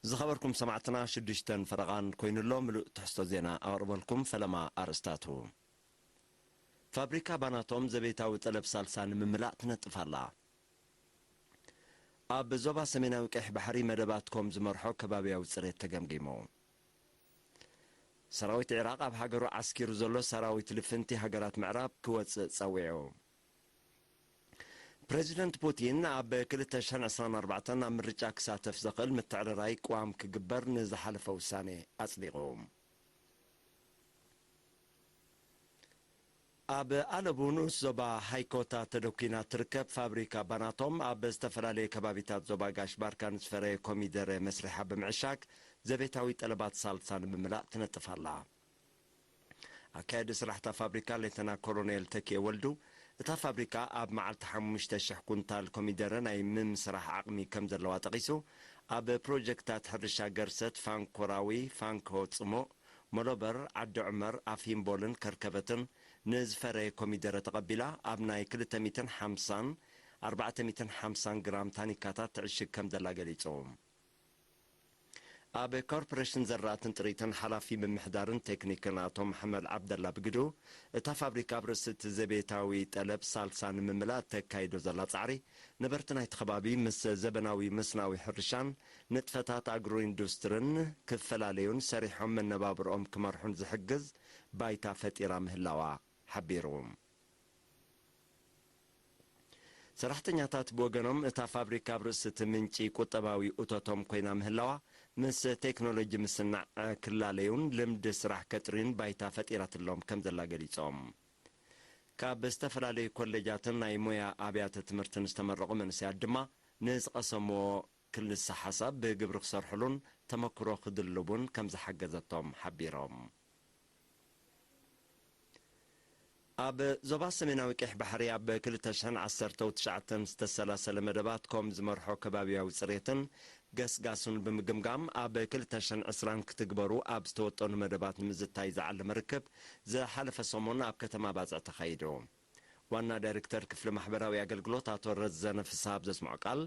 ዝኸበርኩም ሰማዕትና ሽዱሽተን ፈረቓን ኮይኑሎ ምሉእ ትሕዝቶ ዜና ኣቕርበልኩም። ፈለማ ኣርእስታቱ። ፋብሪካ ባናቶም ዘቤታዊ ጠለብ ሳልሳ ንምምላእ ትነጥፍ ኣላ። ኣብ ዞባ ሰሜናዊ ቀይሕ ባሕሪ መደባት ኮም ዝመርሖ ከባብያዊ ጽሬት ተገምጊሙ። ሰራዊት ዒራቕ ኣብ ሃገሩ ዓስኪሩ ዘሎ ሰራዊት ልፍንቲ ሃገራት ምዕራብ ክወጽእ ጸዊዑ። ፕረዚደንት ፑቲን ኣብ ክልተ ሽሕን ዕስራን ኣርባዕተን ኣብ ምርጫ ክሳተፍ ዘኽእል ምትዕርራይ ቅዋም ክግበር ንዝሓለፈ ውሳኔ ኣጽዲቑ። ኣብ ኣለቡ ንኡስ ዞባ ሃይኮታ ተደኲና ትርከብ ፋብሪካ ባናቶም ኣብ ዝተፈላለየ ከባቢታት ዞባ ጋሽ ባርካ ንዝፈረየ ኮሚደረ መስሪሓ ብምዕሻግ ዘቤታዊ ጠለባት ሳልሳ ንምምላእ ትነጥፍ ኣላ። ኣካያዲ ስራሕታ ፋብሪካ ሌተና ኮሎኔል ተኪኤ ወልዱ፣ እታ ፋብሪካ ኣብ መዓልቲ ሓሙሽተ ሽሕ ኩንታል ኮሚደረ ናይ ምምስራሕ ዓቕሚ ከም ዘለዋ ጠቒሱ፣ ኣብ ፕሮጀክታት ሕርሻ ገርሰት፣ ፋንኮራዊ፣ ፋንኮ ጽሙቕ፣ መሎበር፣ ዓዲ ዑመር፣ ኣፍ ሂምቦልን ከርከበትን ንዝፈረየ ኮሚደረ ተቐቢላ ኣብ ናይ ክልተ ሚእትን ሓምሳን ኣርባዕተ ሚእትን ሓምሳን ግራም ታኒካታት ትዕሽግ ከም ዘላ ገሊጹ። ኣብ ኮርፖሬሽን ዘራእትን ጥሪትን ሓላፊ ምምሕዳርን ቴክኒክን ኣቶ መሓመድ ዓብደላ ብግዱ፣ እታ ፋብሪካ ኣብ ርእሲ እቲ ዘቤታዊ ጠለብ ሳልሳ ንምምላእ እተካይዶ ዘላ ጻዕሪ፣ ነበርቲ ናይቲ ከባቢ ምስ ዘበናዊ መስናዊ ሕርሻን ንጥፈታት ኣግሮ ኢንዱስትርን ክፈላለዩን ሰሪሖም መነባብርኦም ክመርሑን ዝሕግዝ ባይታ ፈጢራ ምህላዋ ሓቢሩ። ሰራሕተኛታት ብወገኖም፣ እታ ፋብሪካ ኣብ ርእሲ እቲ ምንጪ ቁጠባዊ እቶቶም ኮይና ምህላዋ፣ ምስ ቴክኖሎጂ ምስናዕ ክላለዩን ልምዲ ስራሕ ከጥርዩን ባይታ ፈጢራትሎም ከም ዘላ ገሊጾም። ካብ ዝተፈላለዩ ኮሌጃትን ናይ ሞያ ኣብያተ ትምህርትን ዝተመረቑ መንእሰያት ድማ ንዝቐሰምዎ ክልሰ ሓሳብ ብግብሪ ክሰርሕሉን ተመክሮ ክድልቡን ከም ዝሓገዘቶም ሓቢሮም። ኣብ ዞባ ሰሜናዊ ቀይሕ ባሕሪ ኣብ ክልተ ሽሕን ዓሰርተው ትሽዓተን ዝተሰላሰለ መደባት ኮም ዝመርሖ ከባብያዊ ጽሬትን ገስጋሱን ብምግምጋም፣ ኣብ ክልተ ሽሕን ዕስራን ክትግበሩ ኣብ ዝተወጠኑ መደባት ንምዝታይ ዝዓለመ ርክብ ዝሓለፈ ሰሙን ኣብ ከተማ ባጽዕ ተኻይዱ። ዋና ዳይሬክተር ክፍሊ ማሕበራዊ ኣገልግሎት ኣቶ ረዘነ ፍስሃ ኣብ ዘስምዖ ቃል፣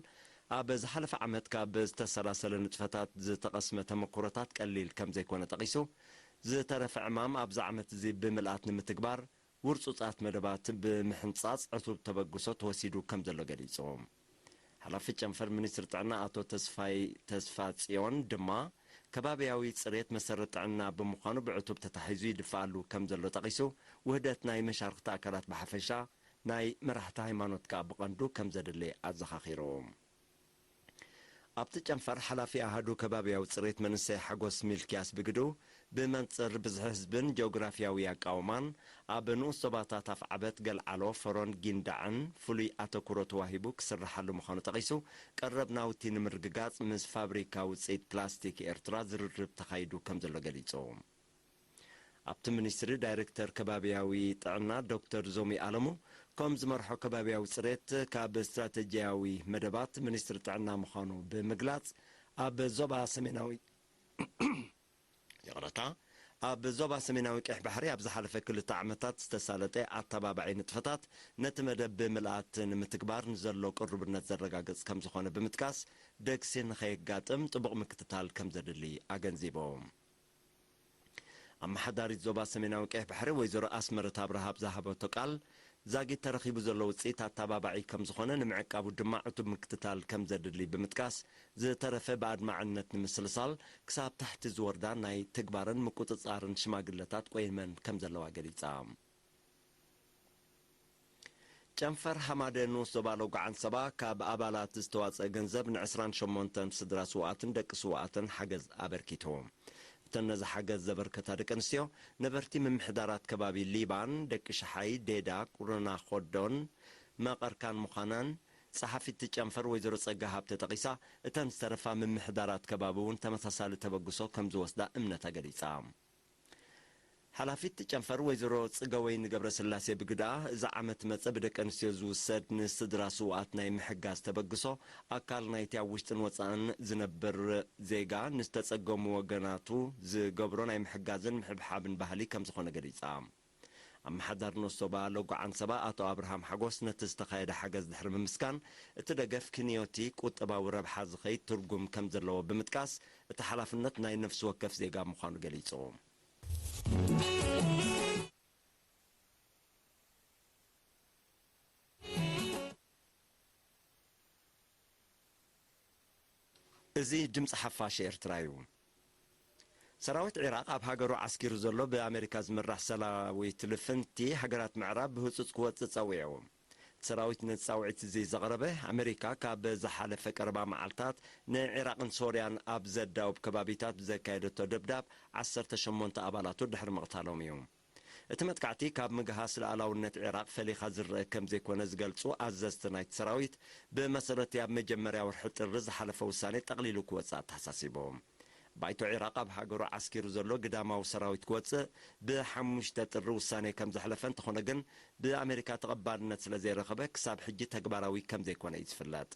ኣብ ዝሓለፈ ዓመት ካብ ዝተሰላሰለ ንጥፈታት ዝተቐስመ ተመክሮታት ቀሊል ከም ዘይኮነ ጠቒሱ፣ ዝተረፈ ዕማም ኣብዚ ዓመት እዚ ብምልኣት ንምትግባር ውርጹጻት መደባት ብምሕንጻጽ ዕቱብ ተበግሶ ተወሲዱ ከም ዘሎ ገሊጹ። ሓላፊ ጨንፈር ሚኒስትሪ ጥዕና ኣቶ ተስፋይ ተስፋጽዮን ድማ፣ ከባብያዊ ጽሬት መሰረት ጥዕና ብምዃኑ ብዕቱብ ተታሒዙ ይድፈኣሉ ከም ዘሎ ጠቒሱ፣ ውህደት ናይ መሻርኽቲ ኣካላት ብሓፈሻ፣ ናይ መራሕቲ ሃይማኖት ከኣ ብቐንዱ ከም ዘድሊ ኣዘኻኺሩ። ኣብቲ ጨንፈር ሓላፊ ኣሃዱ ከባብያዊ ጽሬት መንእሰይ ሓጎስ ሚልክያስ ብግዱ፣ ብመንጽር ብዝሒ ህዝብን ጂኦግራፍያዊ ኣቃውማን፣ ኣብ ንኡስ ዞባታት ኣፍዓበት፣ ገልዓሎ፣ ፈሮን ጊንዳዕን ፍሉይ ኣተኩሮ ተዋሂቡ ክስርሓሉ ምዃኑ ጠቒሱ፣ ቀረብ ናውቲ ንምርግጋጽ ምስ ፋብሪካ ውጽኢት ፕላስቲክ ኤርትራ ዝርርብ ተኻይዱ ከም ዘሎ ገሊጹ። ኣብቲ ሚኒስትሪ ዳይሬክተር ከባብያዊ ጥዕና ዶክተር ዞሚ ኣለሙ፣ ከም ዝመርሖ ከባብያዊ ጽሬት ካብ ስትራተጂያዊ መደባት ሚኒስትሪ ጥዕና ምዃኑ ብምግላጽ፣ ኣብ ዞባ ሰሜናዊ ይቕረታ፣ ኣብ ዞባ ሰሜናዊ ቀይሕ ባሕሪ ኣብ ዝሓለፈ ክልተ ዓመታት ዝተሳለጠ ኣተባባዒ ንጥፈታት፣ ነቲ መደብ ብምልኣት ንምትግባር ንዘሎ ቅሩብነት ዘረጋግጽ ከም ዝኾነ ብምጥቃስ፣ ደግሲ ንኸየጋጥም ጥቡቕ ምክትታል ከም ዘድሊ ኣገንዚቦም። ኣመሓዳሪት ዞባ ሰሜናዊ ቀይሕ ባሕሪ ወይዘሮ ኣስመረት ኣብርሃ ኣብ ዝሃበቶ ቃል፣ ዛጊት ተረኺቡ ዘሎ ውጽኢት ኣተባባዒ ከም ዝኾነ ንምዕቃቡ ድማ ዕቱብ ምክትታል ከም ዘድሊ ብምጥቃስ፣ ዝተረፈ ብኣድማዕነት ንምስልሳል ክሳብ ታሕቲ ዝወርዳ ናይ ትግባርን ምቁጽጻርን ሽማግለታት ቆይመን ከም ዘለዋ ገሊጻ። ጨንፈር ሃማደ ንኡስ ዞባ ሎጋዓን ሰባ ካብ ኣባላት ዝተዋጸአ ገንዘብ ንዕስራን ሸሞንተን ስድራ ስውኣትን ደቂ ስውኣትን ሓገዝ ኣበርኪቱ። እተን ነዚ ሓገዝ ዘበርከታ ደቂ ኣንስትዮ፣ ነበርቲ ምምሕዳራት ከባቢ ሊባን፣ ደቂ ሸሓይ፣ ዴዳ፣ ቁርና ኾዶን መቐርካን ምዃነን ጸሓፊት ጨንፈር ወይዘሮ ጸጋ ሃብተ ጠቒሳ፣ እተን ዝተረፋ ምምሕዳራት ከባቢ እውን ተመሳሳሊ ተበግሶ ከም ዝወስዳ እምነታ ገሊጻ። ሓላፊት ጨንፈር ወይዘሮ ጽገወይኒ ገብረስላሴ ብግዳ፣ እዚ ዓመት መጸ ብደቂ ኣንስትዮ ዝውሰድ ንስድራ ስውኣት ናይ ምሕጋዝ ተበግሶ፣ ኣካል ናይቲ ኣብ ውሽጥን ወጻእን ዝነብር ዜጋ ንዝተጸገሙ ወገናቱ ዝገብሮ ናይ ምሕጋዝን ምሕብሓብን ባህሊ ከም ዝኾነ ገሊጻ። ኣመሓዳሪ ኖሶባ ለጉ ዓንሰባ ኣቶ ኣብርሃም ሓጎስ ነቲ ዝተኻየደ ሓገዝ ድሕሪ ምምስጋን፣ እቲ ደገፍ ክንዮቲ ቁጠባዊ ረብሓ ዝኸይድ ትርጉም ከም ዘለዎ ብምጥቃስ፣ እቲ ሓላፍነት ናይ ነፍሲ ወከፍ ዜጋ ምዃኑ ገሊጹ። እዚ ድምፂ ሓፋሽ ኤርትራ እዩ። ሰራዊት ዒራቕ ኣብ ሃገሩ ዓስኪሩ ዘሎ ብኣሜሪካ ዝምራሕ ሰራዊት ልፍንቲ ሃገራት ምዕራብ ብህጹጽ ክወጽእ ጸዊዑ። እቲ ሰራዊት ነዚ ጻውዒት እዚ ዘቕረበ፣ ኣሜሪካ ካብ ዝሓለፈ ቀረባ መዓልታት ንዒራቕን ሶርያን ኣብ ዘዳውብ ከባቢታት ብዘካየደቶ ደብዳብ ዓሰርተ ሸሞንተ ኣባላቱ ድሕሪ ምቕታሎም እዩ። እቲ መጥቃዕቲ ካብ ምግሃስ ሉዓላውነት ዒራቕ ፈሊኻ ዝረአ ከም ዘይኮነ ዝገልጹ ኣዘዝቲ ናይቲ ሰራዊት፣ ብመሰረት ኣብ መጀመርያ ወርሒ ጥሪ ዝሓለፈ ውሳኔ ጠቕሊሉ ክወጽእ ኣተሓሳሲቦም። ባይቶ ዒራቕ ኣብ ሃገሩ ዓስኪሩ ዘሎ ግዳማዊ ሰራዊት ክወጽእ ብሓሙሽተ ጥሪ ውሳኔ ከም ዘሕለፈ እንተኾነ ግን ብኣሜሪካ ተቐባልነት ስለ ዘይረኸበ ክሳብ ሕጂ ተግባራዊ ከም ዘይኮነ እዩ ዝፍለጥ።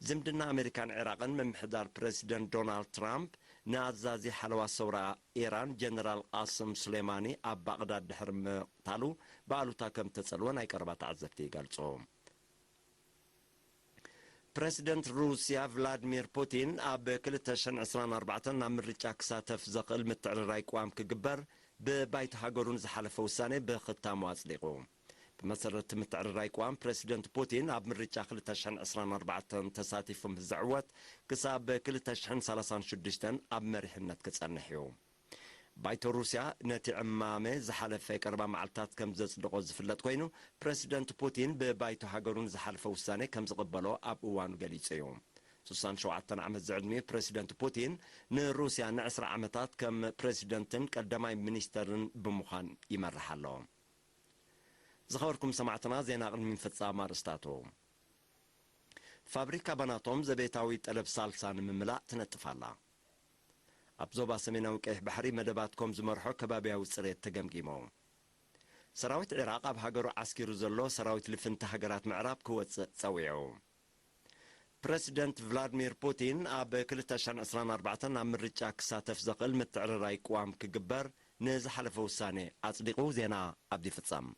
ዝምድና ኣሜሪካን ዒራቕን ምምሕዳር ፕረሲደንት ዶናልድ ትራምፕ ንኣዛዚ ሓለዋ ሰውራ ኢራን ጀነራል ቃስም ሱሌማኒ ኣብ ባቕዳድ ድሕሪ ምቕታሉ ብኣሉታ ከም ተጸልወ ናይ ቀረባ ተዓዘብቲ ይገልጹ። ፕረሲደንት ሩስያ ቭላድሚር ፑቲን ኣብ ክልተ ሽሕን ዕስራን ኣርባዕተን ናብ ምርጫ ክሳተፍ ዘኽእል ምትዕርራይ ቅዋም ክግበር ብባይቶ ሃገሩ ንዝሓለፈ ውሳኔ ብኽታሙ ኣጽዲቑ። ብመሰረት እቲ ምትዕርራይ ቅዋም ፕረሲደንት ፑቲን ኣብ ምርጫ ክልተ ሽሕን ዕስራን ኣርባዕተን ተሳቲፉ ምስ ዝዕወት ክሳብ ክልተ ሽሕን ሰላሳን ሽዱሽተን ኣብ መሪሕነት ክጸንሕ እዩ። ባይቶ ሩስያ ነቲ ዕማመ ዝሓለፈ ቀረባ መዓልታት ከም ዘጽደቖ ዝፍለጥ ኮይኑ፣ ፕረሲደንት ፑቲን ብባይቶ ሃገሩ ንዝሓለፈ ውሳኔ ከም ዝቕበሎ ኣብ እዋኑ ገሊጹ እዩ። ስሳን ሸውዓተን ዓመት ዝዕድሚኡ ፕረሲደንት ፑቲን ንሩስያ ንዕስራ ዓመታት ከም ፕረሲደንትን ቀዳማይ ሚኒስተርን ብምዃን ይመርሕ ኣሎ። ዝኸበርኩም ሰማዕትና፣ ዜና ቅድሚ ምፍጻም ኣርእስታቱ። ፋብሪካ ባናቶም ዘቤታዊ ጠለብ ሳልሳ ንምምላእ ትነጥፍ ኣላ። ኣብ ዞባ ሰሜናዊ ቀይሕ ባሕሪ መደባት ኮም ዝመርሖ ከባቢያዊ ጽሬት ተገምጊሙ። ሰራዊት ዒራቕ ኣብ ሃገሩ ዓስኪሩ ዘሎ ሰራዊት ልፍንቲ ሃገራት ምዕራብ ክወጽእ ጸዊዑ። ፕረሲደንት ቭላድሚር ፑቲን ኣብ ክልተ ሽሕን ዕስራን ኣርባዕተን ኣብ ምርጫ ክሳተፍ ዘኽእል ምትዕርራይ ቅዋም ክግበር ንዝሓለፈ ውሳኔ ኣጽዲቑ። ዜና ኣብዚ ይፍጸም።